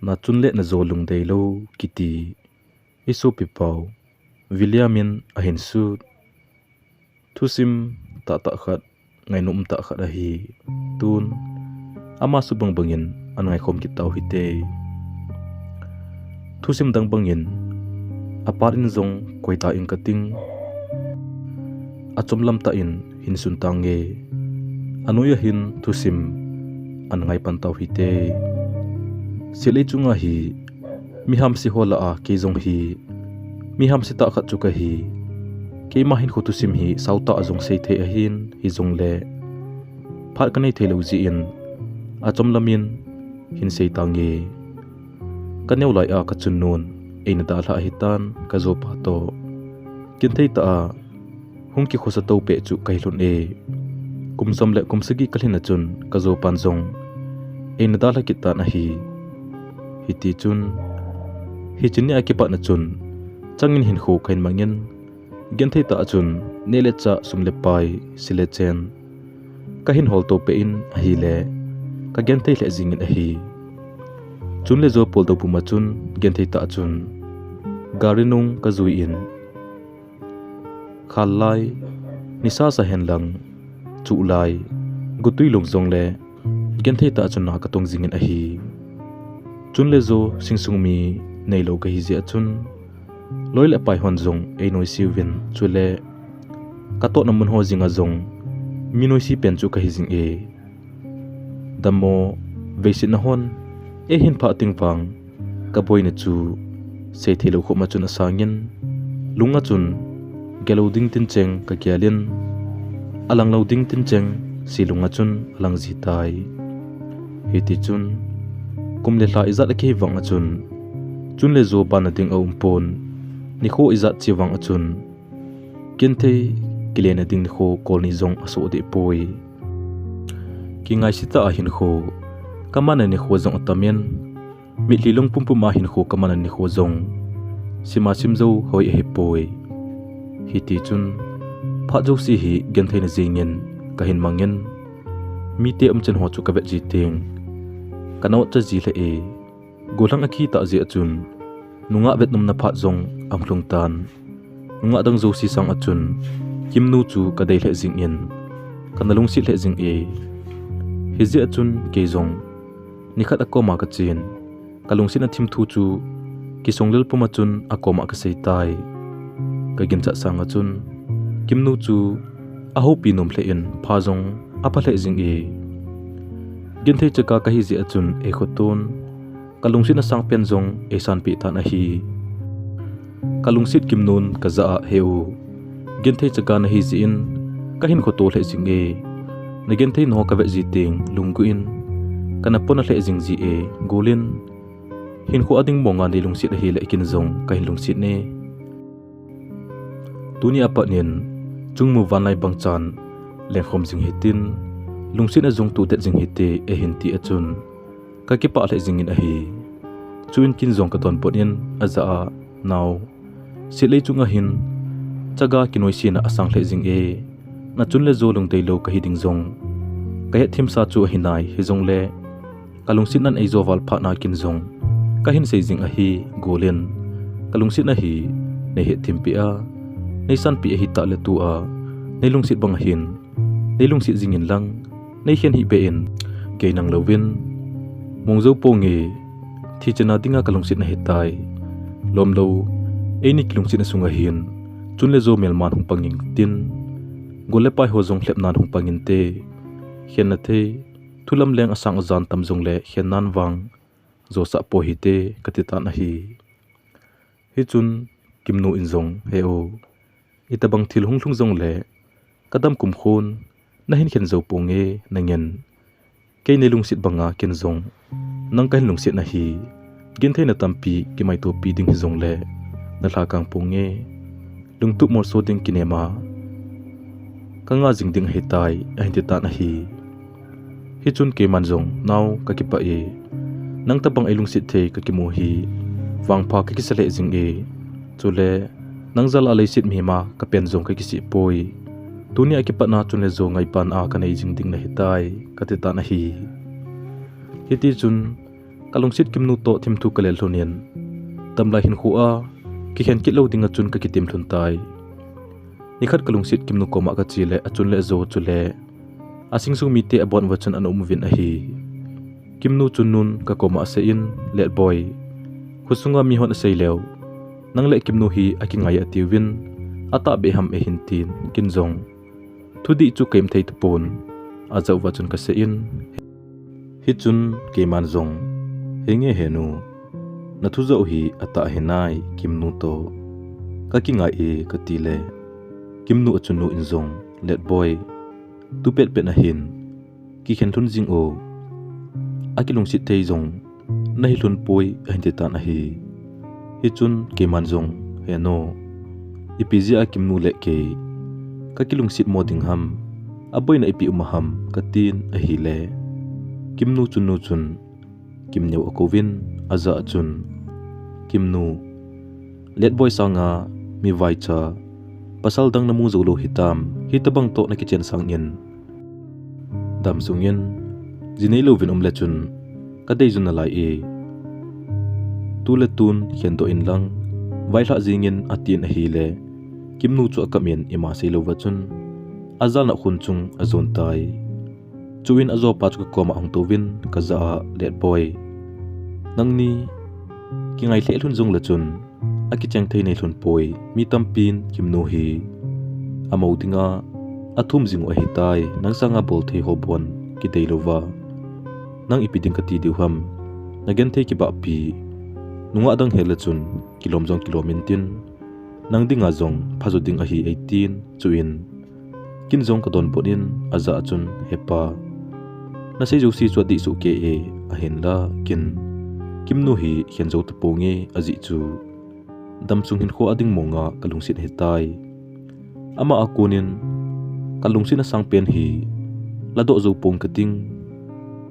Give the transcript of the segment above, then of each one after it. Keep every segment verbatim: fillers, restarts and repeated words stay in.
Nachun le Najo Lungdeilou kiti, i sopipau William in ahin sut thusim tahtah khat, ngainom tah khat ahi. Tun ama sut bangbangin ana ngaikhom kit tau hite. Thusim dang bangin apat in jong koitah in kating, achomlam tah in hin sun tange. Anoi ahin thusim ana ngaipan tau hite. Silei chunga hi mi hamse ho lah a kei jong hi mi hamse tah khat chu kahi. Keima hinkho thusim hi sautah a jong seithei ahin, hijongle phat kanei theilou jeh in achomlam in hin sei tange. Kaneo lai a kachunnun eina dalhah ahitan kajopa toh. Genthei tah a hung kikhosa toupeh chu kahi lhon e. Kum som le kum sagi kalhin a chun kajopan jong eina dalha kit tan ahi. Hitichun hiche nia kipatna chun changin hinkho kahin mangin, genthei tah a chun neh le chah, sum le pai, se le chen kahin hol toupeh in ahile, kagenthei lheh jingin ahi. Chun le jo poldou puma chun genthei tah a chun gari nung kajui in, khal lai, nisa sa henlang, chuh lai, gotwi lung jongle genthei tah a chun na katong jingin ahi. Chun le jo singsung mi neilou kahi jeh a chun loi le pai hon jong einoise uvin, chule katohna mun ho jinga jong mi noise pen chu kahi jing e. Dammo veisetna hon eihin phah teng vang kaboina chu seitheilou khop ma chun asangin, lunga chun gelou ding tin cheng kagelin, alanglou ding tin cheng se lunga chun alang jitai. Hitichun kum le lha ijat akihei vang a chun, chun le jo banna ding aumpon, nikho ijat che vang a chun genthei kilena ding nikho kol ni jong asoh dehpoi. Kingaise tah a hinkho kamanna nikho jong atamin, mitlhi lungpum pum a hinkho kamanna nikho jong sima sim jou hoi ahipoi. Hitichun phat jouse hi gentheina jengin kahin mangin, mite umchan ho chu kavet ji teng kana otcha ji lheh e. Gollhang akitah jeh a chun nungah vetnomna phat jong ahung lhung tan. Nungah dang jouse sang a chun Kimnu chu kadei lheh jingin, kana lungset lheh jing e. Hijeh a chun kei jong nikhat akoma kachen, kalungsetna thimthu chu kisonglel puma chun akoma kaseitai. Kaginchat sanga chun Kimnu chu ahoupi nom lheh in pha jong apha lheh jing e. Genthei chaga kahi jeh a chun eikhoton kalungsetna sangpen jong eisanpeh tan ahi. Kalungset Kimnun kajah a, He u, genthei chaga nahi jeh in kahin khoto lheh jing e. Nagentheina ho kavet ji teng lunggu in kana pona lheh jing ji e. Golin, hinkho ading monga neilungset ahile kin jong kahin lungset ne. Tuni apat in chungmu vanlai bangchan lengkhom jing hitin, lungsetna jong tutet jing hite, eihin ti a chun kakipah lheh jingin ahi. Chuin kin jong kadonbut in ajah a, Nao, silei chunga hin chaga kinoisena asang lheh jing e. Nachun le jo lungdeilou kahi ding jong kahetthemsa chu ahinai, hijongle kalungsetnan eijo val phatna kin jong kahin sei jing ahi. Golin, kalungsetna hi neihetthempeh a, neisanpeh ahitah le tua neilungset banga hin neilungset jingin lang, neikhen hihbeh in, kei nang louvin mong jou ponge. Thichena dinga kalungset nahitai. Lomlou, eini kilungsetna sunga hin chun le jo melman hung pang intin, gol le pai ho jong lhepnan hung pang inte. Khenna thei, thulam leng asang ajan tam jongle khennan vang josah poi hite, kati tan ahi. Hichun Kimnu in jong, He u, itobang thil hung lhung jongle kadam kumkhon nahin khen jou ponge, nangin kei neilungset banga kin jong nang kahin lungset nahi. Gentheina tampi kimaitopi ding hijongle nalhakang ponge, lungtup molso ding kinema kanga jing ding ahitai, ahin ti tan ahi. Hichun keiman jong, Nao, kakipah e. Nang tobang eilungset thei kakimu hi vangpha kakisa lheh jing e. Chule nang jal a leiset mihema kapen jong kakisih poi. Tunia kipatna chun le jo ngaipana kanei jing ding nahitai, kati tan ahi. Hitichun Ka lungset Kimnu toh thimthu ka lel lhon in, damlai hinkho a kikhen kit lou ding a chun ka kitim lhon tai. Nikhat ka lungset Kimnu koma ka che le achun le ajo chule asing sung mite abon uva chun ana um uvin ahi. Kimnu chun nun ka koma asei in, Letboi, khosunga mihon asei leu, nang le Kimnu hi akingai e atiuvin, atahbeh ham eihin tin, ken jong thudih chu ka im thei tapon, ajah uva chun ka sei in, hichun keiman jong, Henge henu, nathu joh hi atah hinai, Kimnu toh ka kingai e, kati le Kimnu achunnu in jong, Letboi, tu petpet nahin kikhen lhon jing o, akilungset thei jong nahi lhon poi, ahin ti tan ahi. Hichun keiman jong, Henu, ipi jeh a Kimnu le kei ka kilungset mo ding ham, aboina ipi um a ham, katin ahile Kimnu chunnu chun, Kimneo akouvin, ajah a chun, Kimnu, Letboi sanga mi vaicha pasal dang namu jou lou hitam, hitobang toh nakichen sangin, damsung in ji neilouvin um le chun ka deijun nalai e, tuletu khendoh inlang vailhah jengin, atin ahile Kimnu chu akam in ima seilouva chun ajalna khon chung ajon tai. Chuin ajopa chu ka koma ahung touvin, kajah a, Letboi, nangni kingai lheh lhon jongle chun akicheng thei nei lhon poi, mi tampin Kimnu hi amou dinga athum jing u ahitai, nang sanga bolthei ho bon kidei louva nang ipi ding kati diu ham, nagenthei kibahpi, nungah dang hile chun kilom jong kilom intin, nang dinga jong phajo ding ahi, eitin, chuin ken jong ka donbut in, ajah a chun, Hepa, nasei jouse chu adih soh kei e, ahinla ken Kimnu hi khen jou taponge, ajeh chu damsung hinkho a ding monga ka lungset ahitai. Ama a konin ka lungsetna sangpen hi ladoh jou pong kating,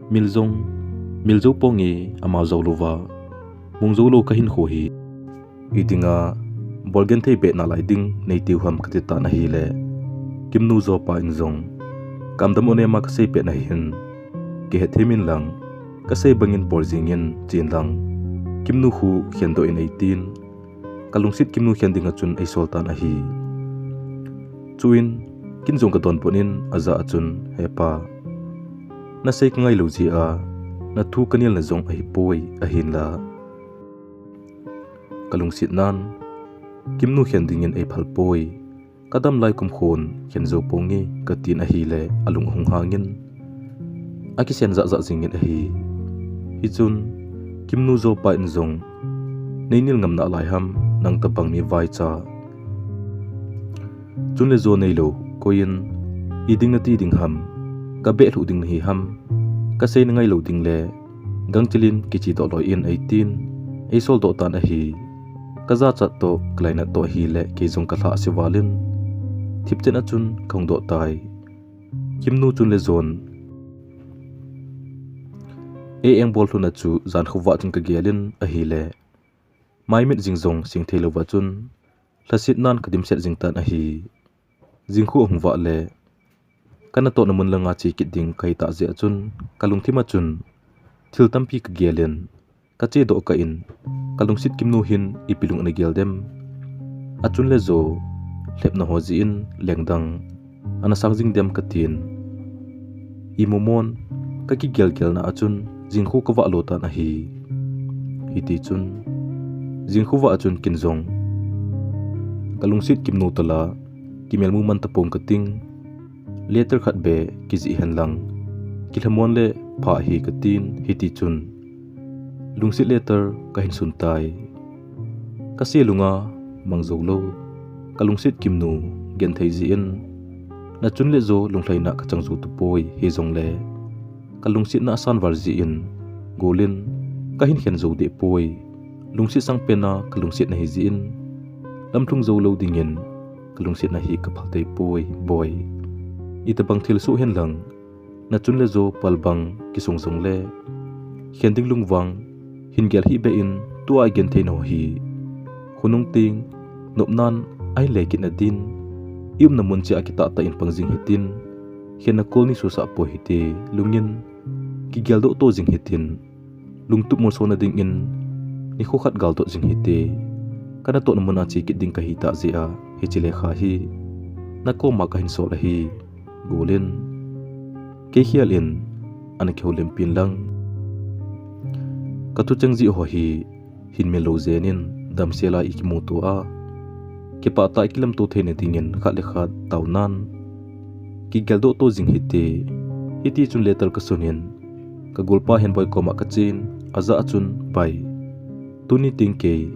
mil jong mil jou ponge, ama jou louva mong jou lou ka hinkho hi idinga bol genthei beh nalai ding neitiu ham, kati tan ahile Kimnu jopa in jong, Kamdam o, nema kasei pet nahin kihet thim inlang, kasei bangin bol jengin, chen lang Kimnu khu khendoh in, eitin, ka lungset Kimnu khen dinga chun eisol tan ahi. Chuin ken jong ka donbut in, ajah a chun, Hepa, nasei kangai lou jeh a nathu kanelna jong ahipoi, ahinla ka lungsetnan Kimnu khen dingin eiphal poi, kadam lai kum khon khen jou ponge, katin ahile alung ahung hangin akisen jahjah jengin ahi. Hichun Kimnu jopa in jong, Nei nel ngam nalai ham, nang tobang mi vaicha, chunle jo neilou koiyin iding nati ding ham, kabeh lhuh ding nahi ham, kasei nangai lou dingle gangchel in kichedoh loi in, eitin, eisoldoh tan ahi. Kajachat toh kalainat toh ahile kei jong kalhah se valin thipchen a chun kahung doh tai. Kimnu chunle jon ei engbol lhonna chu jankhovah chun kagelin ahile, maimit jing jong seng theilouva chun lhasetnan kadimset jing tan ahi. Jingkho ahung vah le kanatohna mun langa che kit ding kahitah jeh a chun kalungthim a chun thil tampi kagelin, kachedoh kah in, kalungset Kimnu hin ipi lung ana gel dem, achunle jo lhepna ho jeh in lengdang ana sang jing dem katin, imumon kakigelgelna a chun jingkho kavah lo tan ahi. Hitichun jingkhovah a chun ken jong kalungset Kimnu tola kimelmu man tapong kating, letter khat beh kijih henlang kilhamon le pha ahi katin, hitichun lungset letter kahin sun tai. Kase lunga mang joulou kalungset Kimnu genthei jeh in, nachunle jo lunglhaina kachang jou tapoi, hijongle kalungsetna asan val jeh in golin kahin khen jou deh poi. Lungset sangpen a kalungset nahi jeh in lamlhung joulou dingin kalungsetna hi kaphal thei poi, boi. Itobang thilsoh henlang nachunle jo palbang kisung jongle khen ding lungvang hin gel hih beh in, tua igenthei naho hi khonung teng nopnan ahin lekit nadin, iumna mun cheh a kitahtah in pang jing hitin, khenna kol nei susah poi hite, lungin kigeldoh to jing hitin, lungtup molsona dingin nikho khat gal dot jing hite. Kana tohna muna che kit ding kahi tah jeh a hiche lekha hi nakoma kahin sol ahi, Golin. Kei khel in ana kihoulim pin lang. Ka thucheng jeh ho hi hin mil lou jeng in damsel a ikimuto a, kipah tah a ikilamto theina dingin khat le khat taonan kigel doh to jing hite. Hiti chun letter kasun in ka golpa Henboi koma kachen, ajah a chun, Bai, tuni teng kei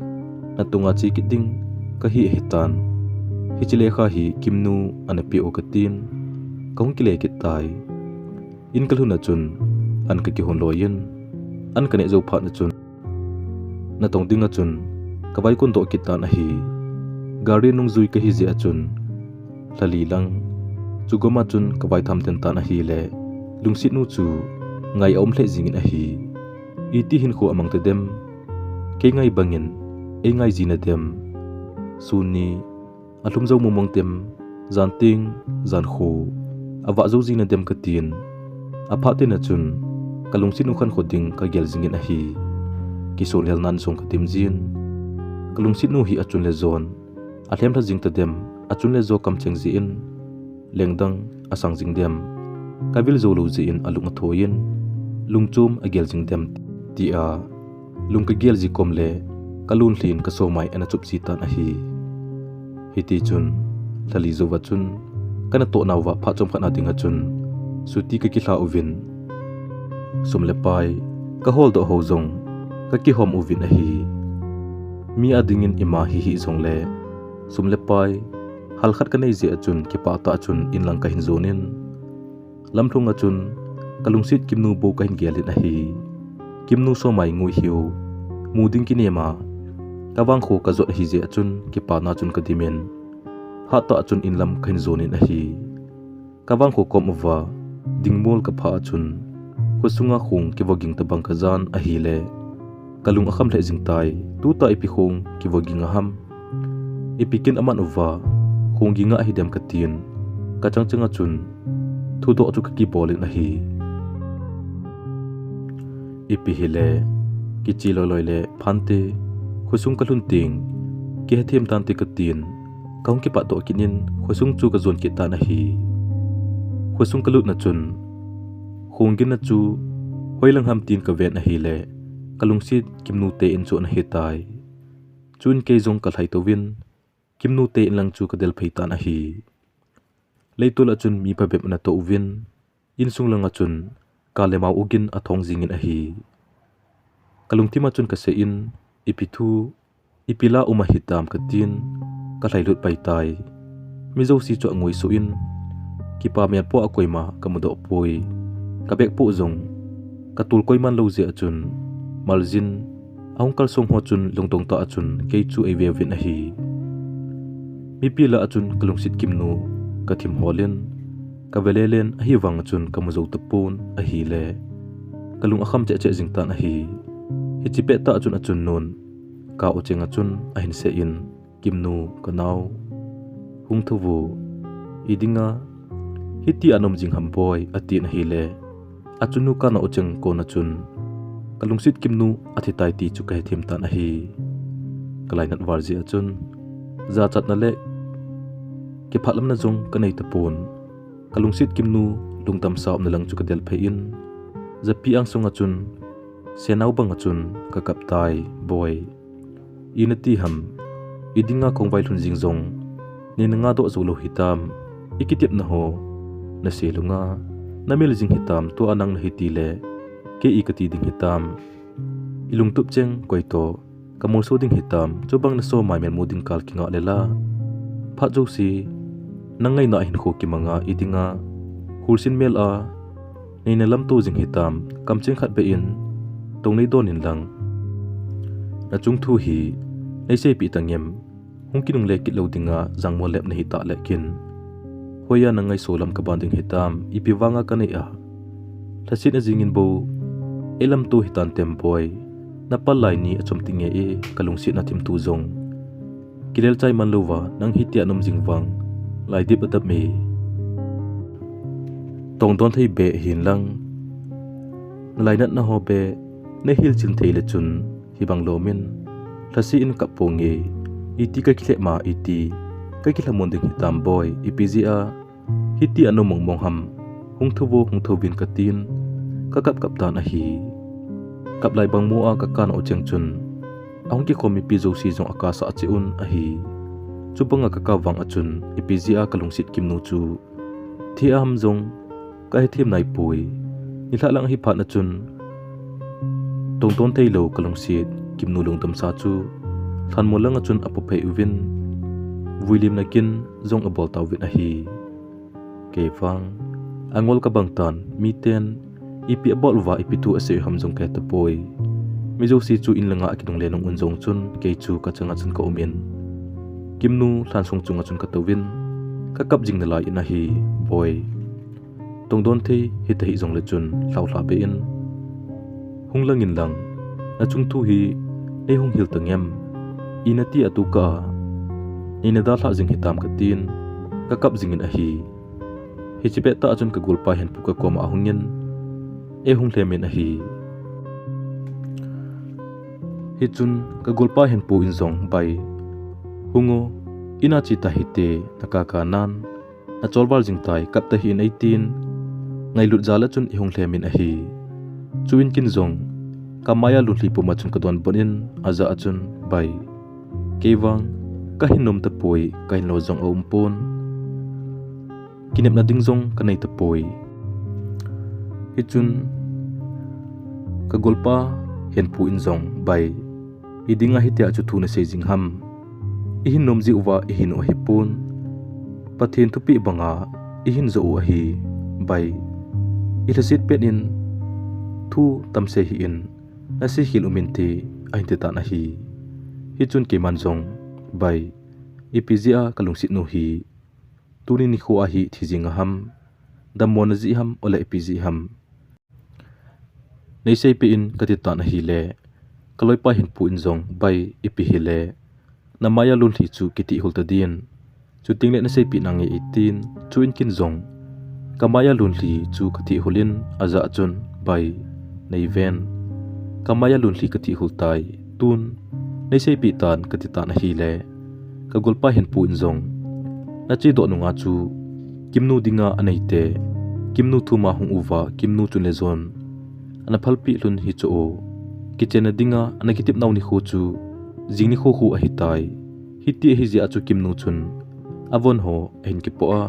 natunga che kit ding kahi ahitan. Hiche lekha hi Kimnu ana peh u katin, kahung kile kit tai. In kalhun a chun an kakihon loi in, an kaneh jou phat na chun natong ding a chun kavaikon doh kit tan ahi. Gari nungjui kahi jeh a chun lhali lang chu gom a chun kavaitham den tan ahile, lungset nu chu ngai aum lheh jingin ahi. Iti hinkho amang tadem, kei ngai bangin eingai jina dem? Sun ni alhum jou mong mong tem, jan teng jan kho avah jou jina dem katin. Aphat tena chun kalungset nu khankho ding kagel jingin ahi. Kisonlhel nan jong kadim jin, kalungset nu hi achun le jon alhem lha jing tadem, achun le jo kamcheng jeh in lengdang asang jing dem, kavil jou lou jeh in alung athoiyin lungchom agel jing dem, tia lung kagel ji kom le kalunlhin kasomai ana chup ji tan ahi. Hiti chun lhali jouva chun kanatoh nauva phat chomkhat a dinga chun chuti kakilha uvin, sum le pai kaholdoh ho jong kakihom uvin ahi. Mi a dingin ima hihih jongle sum le pai halkhat kanei jeh a chun kipah tah a chun inlang kahin jonin, lamlhung a chun kalungset Kimnu bou kahin gelin ahi. Kimnu somai ngui hiu mu ding kinem a, kavangkho kajot ahi jeh a chun kipana chun kadimin, hattah a chun inlam kahin jonin ahi. Kavangkho kom uva dingmol kaphah a chun khosunga khong kivoging tobang kajan ahile, kalung akham lheh jing tai. Tuta ipi khong kivoging aham, ipi kin aman uva khong ging a hidem katin, kachang changa chun thudoh chu kakibolin ahi. Ipi hile, kiche loiloi le phante, khosung kalhun teng kihethem tante katin, kahung kipatdoh kit in khosung chu kajon kit tan ahi. Khosung kalutna chun khong ginna chu hoilang ham tin kaven ahile, kalungset Kimnu te in chu ana hitai. Chun kei jong kalhai touvin Kimnu te inlang chu kadel phei tan ahi. Leitol a chun mi phabep ana toh uvin, insung langa chun kal le mao ugin athong jingin ahi. Kalungthim a chun kasei in, ipi thu, ipi la um ahitam katin, kalhailut pai tai. Mi jouse chu angoisuh in, kipa melpo a koima kamudoh poi. Kabeh poh jong katol koiman lou jeh a chun, maljin ahung kalsong ho chun lungdong tah a chun kei chu eive uvin ahi. Mipi lah a chun kalungset Kimnu kathim holin, kave lelen ahivang a chun kamu jou tapon ahile, kalung akham cheh cheh jing tan ahi. Hiche pettah a chun achunnun ka-u cheng a chun ahin seiyin, Kimnu kanao, hung thouvo, idinga hitia naum jing ham boi, atin ahile, achunnu kana-u cheng kona chun kalungset Kimnu athitai ti chu kahethem tan ahi. Kalainat val jeh a chun jachatna le kiphatlamna jong kanei tapon. Kalungset Kimnu lungdamsa umna lang chu kadel phei in, japi angsunga chun senao banga chun kakap tai, boi, inati ham, idinga kongvai lhun jing jong neina ngadoh joulou hitam, ikitepna ho nasei lunga namil jing hitam, tua nang nahiti le kei i kati ding hitam, ilungtup cheng koito kamolso ding hitam, chubang nasomai melmu ding kal kingah lela, phat jouse nang ngaina hinkho kimanga idinga hulsin mel a neina lamto jing hitam, kamcheng khat beh in tong neidon inlang, nachung thu hi neiseipeh tangem, hung kinungle kit lou dinga jangmol lep nahitah le kin, hoiya nang ngaiso lam kaban ding hitam, ipi vanga kanei a lhasetna jingin bou eilamto hitantem boi, napal lai ni achom tinge e, kalungsetna thimthu jong kilelchai man louva nang hitia naum jing vang laidip adap e. Tongdon thei beh hinlang, nalainatna ho beh Nahil chil thei le chun, hibang lomin, lhase in kap ponge, iti kakilhep ma iti, kakilhamon ding hitam boi, ipi jeh a, hiti anom mong mong ham, hung thou vo, hung thouvin katin, kakap kap tan ahi. Kap lai bang mo a kakan u cheng chun, ahung kikhom mipi jouse jong akasah cheh un ahi. Chubanga kakap vang a chun, ipi jeh a kalungset Kimnu chu, thi aham jong, kahethem naipoi. Nilhah lang ahi phat na chun, tongdon theilou kalungset Kimnu lungdamsa chu, lhanmol langa chun apophei uvin, vuilimna kin jong abol tauvin ahi. Keivang, angol kabang tan, miten, ipi abol uva, ipi thu asei u ham jong kahe tapoi. Mi jouse chu in langa akinungle nung un jong chun, kei chu kachanga chun kaumin, Kimnu lhansung chunga chun katouvin, kakap jing nalai in ahi, boi. Tongdon thei hita hih jongle chun lhaolha beh in, hung langin lang, nachung thu hi neihung hil tangem? Ina ti a tu kah a neina dalhah jing hitam katin, kakap jingin ahi. Hiche pettah a chun kagolpa Henpu kakoma ahungin, eihung lhemin ahi. Hichun kagolpa Henpu in jong, bai, hung o, ina che tahite, nakaka nan, nachol val jing tai, kap tahih in eitin, ngailut jal a chun eihung lhemin ahi. Chuin kin jong, kamai a lunlhi puma chun kadonbut in, ajah a chun, bai, keivang, kahin nom tapoi, kahin lo jong aumpon. Kinepna ding jong kanei tapoi. Hichun, kagolpa Henpu in jong, bai, idinga hitia chu thu nasei jing ham? Ihin nom jeh uva ihin u ahipon, Pathen thupeh banga ihin joh u ahi, bai. Ilhaset pet in thu tam sei hih in, nasei khel uminte, ahin titan ahi. Hichun keiman jong, bai, ipi jeh a kalungset nu hi, tuni nikho a hi thi jing aham, dammona jeh ham, ole ipi jeh ham, neiseipeh in katitan ahile, kaloipa Henpu in jong, bai, ipi hile, namai a lunlhi chu kithehhul tadin, chutengle naseipeh nange eitin, chuin kin jong, kamai a lunlhi chu kathehhul in, ajah a chun, bai, neiven, kamai a lunlhi kathehhul tai, tun, neiseipeh tan katitan ahile, kagolpa Henpu in jong, nachedoh nunga chu, Kimnu dinga aneite, Kimnu thuma hung uva, Kimnu chun le jon, ana phalpeh lhon hichu o, kichenna dinga ana kitep nau nikho chu, jing nikho khu ahitai. Hiti ahijeh a chu Kimnu chun, avon ho ahin kipoh a,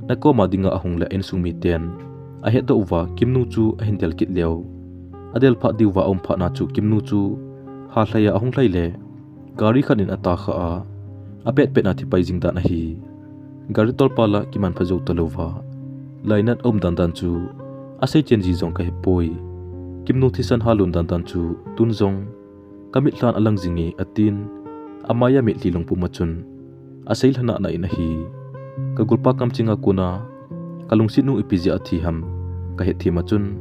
nakoma dinga ahung le a insung miten ahetdoh uva, Kimnu chu ahin del kit leu, adel phat diuva aum phatna chu Kimnu chu, halhai a ahung lhai le, gari khat in ata khah a, apetpet na thipai jing dan ahi. Gari tolpa la kimanpha jou talouva, lainat aum dandan chu, aseichen ji jong kahepoi. Kimnu thisan halon dandan chu, tun jong, kamitlhan alang jinge atin, amai a mitlhi lungpum a chun, asei lhanah nah in ahi. Kagolpa kamchenga kona, kalungset nu ipi jeh a thi ham, kahetthem a chun,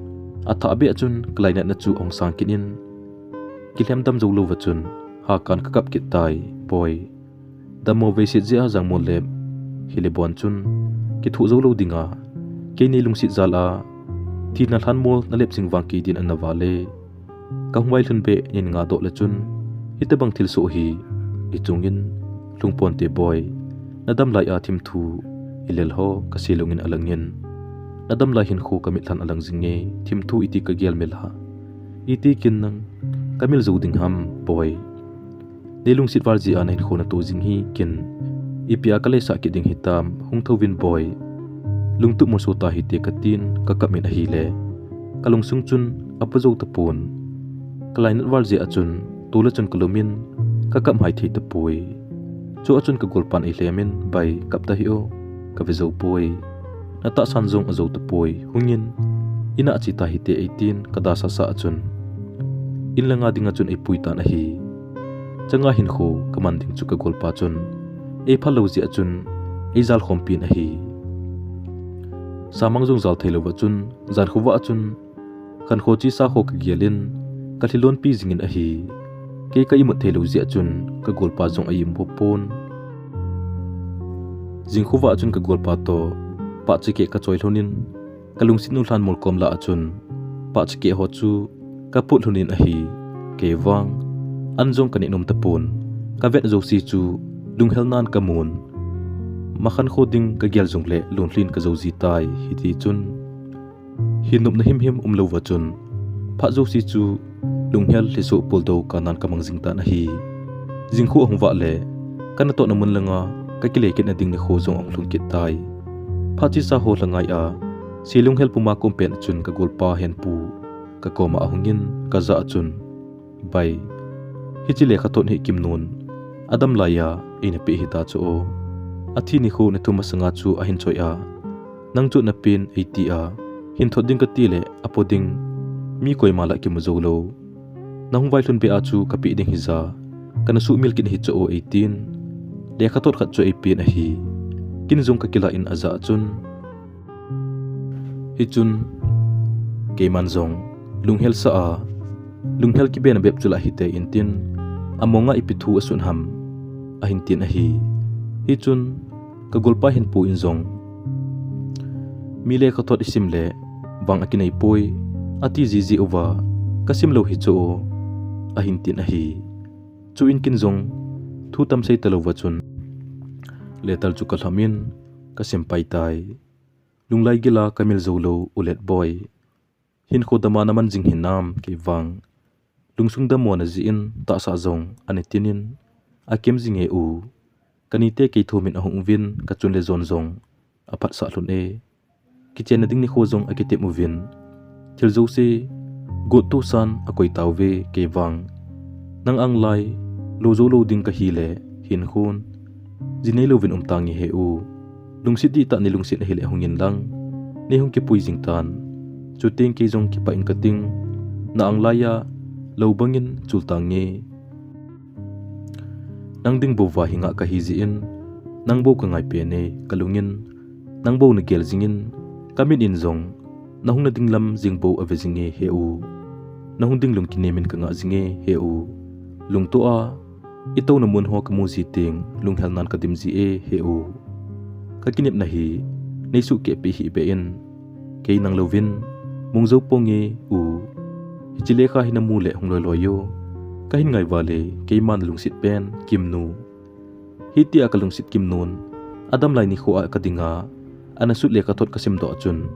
athah beh a chun, kalainatna chu ahung sang kit in, kilhem dam jou louva chun, hakan kakap kit tai, boi. Dammo veiset jeh a jangmol lep hile bon chun, kithoh jou lou dinga, kei neilungset jal a, thina lhanmol nalep jing vang kei din ana vale. Kahung vailhun beh nin ngadoh le chun, hitobang thilsoh hi, ichungin, lhungponte boi, nadam lai a thimthu, ilel ho, kasei lungin alangin, nadam lai hinkho kamitlhan alang jinge, thimthu iti kagel mila, iti kin nang, kamil jou ding ham, boi. Neilungset val jeh a nahinkho natoh jing hi kin, ipi a kaleisah kit ding hitam, hung thouvin boi. Lungtup moso tahite katin, kakap in ahile, kalungsung chun, apo jou tapon. Kalainat val jeh a chun, tule chun kalumin, kakap mai thei tapoi. Chua chun kagolpan eilhemin, bai, kap tahih o, kave jou poi. Natahsan jong ajou tapoi, hungin, ina che tahite eitin, kadasasa a chun, in langa dinga chun eipui tan ahi. Changa hinkho kaman ding chu kagolpa chun, eiphal lou jeh a chun, eijalkhompin ahi. Samang jong jal theilouva chun, jankhovah a chun, khankho chesa kho kagelin, kalhilonpi jingin ahi. Kei ka imut theilou jeh a chun, kagolpa jong a imu pon. Jingkhovah a chun kagolpa toh, pahchakeh kachoi lhonin, kalungset nu lhanmol kom lah a chun, pahchakeh ho chu, Ka put lhun in ahi, kei vang, an jong ka neh nom tapon, ka vet jouse chu lunghel nan ka mun. Makhan kho ding ka gel jongle lunglhin ka jo ji tai, hiti chun hin nopna himhim um lou va chun, phat jouse chu lunghel lhiso puldo ka nan ka mang jing tan ahi. Jingkho ahung vah le, ka natohna mun langa ka kile kit na ding nikho jong ahung lhung kit tai. Phat chesa ho lha ngai a, se lunghel puma ka um pen a chun ka golpa Henpu ka koma ahung in ka jah a chun, Bai, hiche lekhathot hi Kimnun a dam laiya eina pe hita chu o. Athi nikho ni thum masanga chu ahin choi a, nang chu na pen eiti a, hin thot ding kati le apo ding mi koima lah kimu jou lou. Nahung vailhun be a chu ka pe ding hija, kana sumil kit hi chu o eitin, lekhathot khat chu eipen ahi. Kin jong ka kilah in ajah a chun, Hichun keiman jong lunghel sa a, lunghel kibe na bep chu lah hite intin, amonga ipi thu asun ham, ahin tin ahi. Hichun ka golpa Henpu in jong, mi lekhathot isim le vang akinei poi, ati jiji uva, ka sim lou hi chu o, ahin tin ahi. Chuin kin jong thu tam sei talou va chun, letter chu ka lham in ka sim pai tai. Lunglai gila ka mil jou lou u Letboi. Hinkho dama na man jing hinam kei vang. Lungsung dammo na jeh in tahsa jong ana tin in, akem jing e u. Ka nite kei thum in ahung uvin ka chun le jon jong aphatsah lhun e. Kichenna ding nikho jong akitep uvin, thil jouse got tosan akoi tauve kei vang. Nang anglai lo jou lou ding kahi le hin khun, ji nei louvin um tange he u. Lungset dihtah nei lungset ahile hung in lang, nei hung kipui jing tan. Chuteng kei jong kipah ing kating, na anglai a lo bangin chul tange. Nang ding bou va hi ngah kahi jeh in, nang bou ka ngai pen e, ka lung in, nang bou na gel jing in, ka mit in jong, na hung na ding lam jing bou ave jing e he u. Na hung ding lungkinem in ka ngah jing e he u. Lungtoh a, i touna mun ho ka mu ji teng, lunghel nan ka dim ji e he u. Ka kinepna hi, nei suhkeh peh hih beh in, kei nang louvin, mong jou ponge u. Hiche lekha hi na mu le hung loi loi o. Ka hin ngai vale, keiman lungset pen, Kimnu. Hitia ka lungset Kimnun, a dam lai nikho a ka dinga, ana sut lekhathot ka simdoh a chun,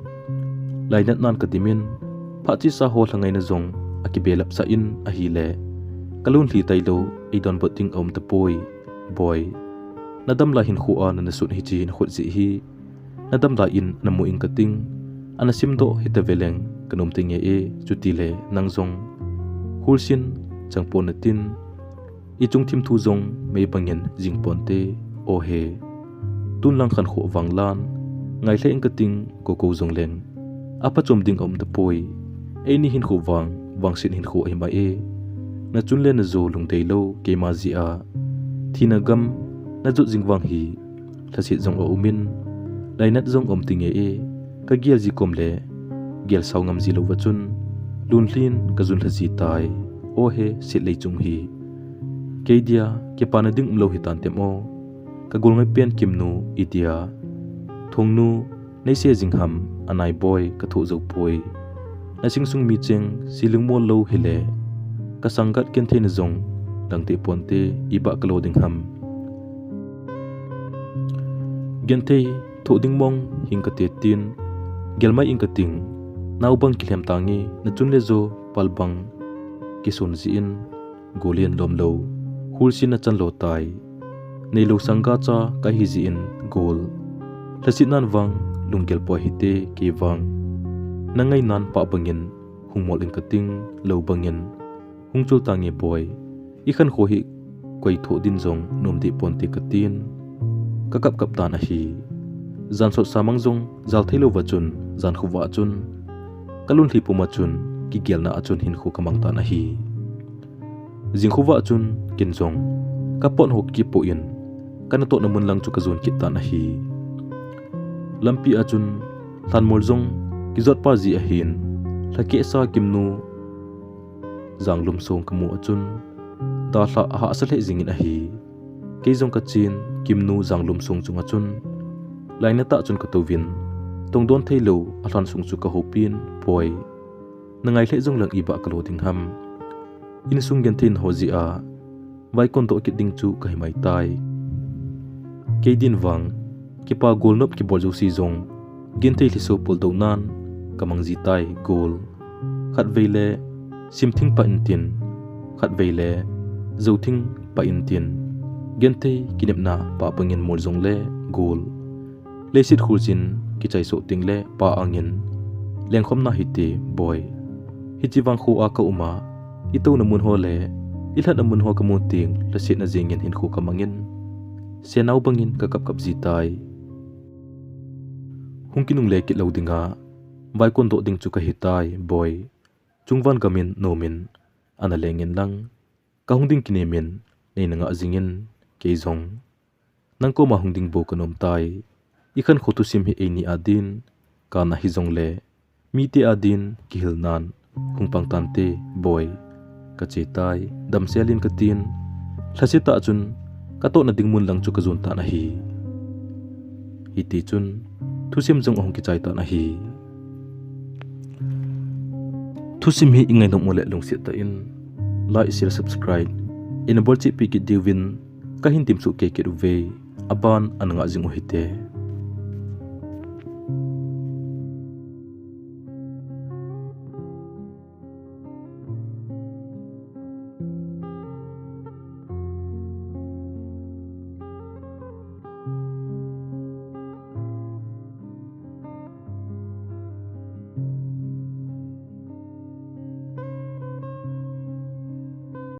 lainat nan ka dim in, phat chesa ho lha ngaina jong akibelap sah in ahile, ka lunglhi tailou, ei donbut ding aum tapoi, Boi. Na dam lai hinkho a na na sut hiche hin khut jeh hi, na dam lai in na mu ing kating, ana simdoh hita veleng ka nom tenge e, chutile nang jong. Hulsin, chang pon natin, i chung thim thu jong mei bangin jing ponte, o he. Tun lang khankho vang lan, ngai lheh ing kating, ko ko jong leng. Aphachom ding aum tapoi, eini hinkho vang, vangset hinkho ahi mai e. Na chun le na jo lungdei lou, keima jeh a. Thina gam, na jot jing vang hi, lhaset jong aum in, lainat jong aum tenge e, ka gel ji kom le, gel sao ngam ji lou va chun, lunglhin ka jun lha ji tai, o he, set lei chung hi. Kei dia, kipana ding um lou hitan tem o, ka gol ngai pen Kimnu, i dia. Thongnu, nei se jing ham, anai Boi, ka thoh jou poi. Na singsung mi cheng, si lungmol lou hile, ka sanggat genthei na jong, dang te ponte, i bah ka lo ding ham. Genthei, thoh ding mong, hing kate tin, gel mai ing kating, nao bang kilhem tange, na chun le jo, pal bang, kisun jeh in, gol in lom lou, hulsin na chan lo tai. Nei lou sangga cha kahi jeh in gol. Lhaset nan vang lunggel poi hite kei vang. Na ngai nan pah bangin hung mol ing kating lou bangin. Hung chul tange Boi. I khankho hi koi thoh din jong nom deh ponte katin. Ka kap kap tan ahi. Jan sot samang jong jal thei lou va chun, jan khovah a chun. Ka lunglhi puma chun, kigelna a chun hinkho ka mang tan ahi. Jing khovah chun, kin jong, ka pot ho kipoh in, ka natohna mun lang chu ka jon kit tan ahi. Lampi a chun, lhanmol jong, kijot pa ji ahin, lhakeh sa Kimnu, Janglum song ka mu a chun, dalha a hahsa lheh jingin ahi. Kei jong ka chen, Kimnu Janglum song chunga chun, lainat a chun ka touvin, tongdon thei lou, a lhan sung chu ka hopin, Boi. Na ngai lheh jong lang iba kalo ding ham. Insung genthei na ho jeh a vaikon doh kit ding chu kahi mai tai. Kei din vang, kipa golnop kibol jouse jong genthei lhiso pol doh nan kamang ji tai gol. Khatvei le simthing pah intin, khatvei le jouthing pah intin, genthei kinepna pah bangin mol jongle gol. Leiset khuljin kichai soh tengle pah angin lengkhom na hite boi. Hiche vangkho a ka um a, itouna mun ho le ilhatna mun ho kamu teng lhasetna jengin hinkho kamangin, senau bangin kakap kap ji tai. Hung kinungle kit lou dinga vaikon doh ding chu kahi tai boi. Chungvan gamin nomin ana lengin lang, kahung ding kinemin neina ngah jingin, kei jong nang koma hung ding bou kanom tai. Ikhankho thusim hi eini a din kana hijongle, mite a din kihilnan hung pang tante boi. Kache tai, damsel in katin, lhasetah chun katohna ding mun lang chu kajon tan ahi. Hitichun thusim jong ahung kichai tan ahi. Thusim hi ingainom uleh lungset tah in like, share, subscribe ina bolcheh peh kit diuvin kahin temsoh kei kit uve. Aban ana ngah jing uhite.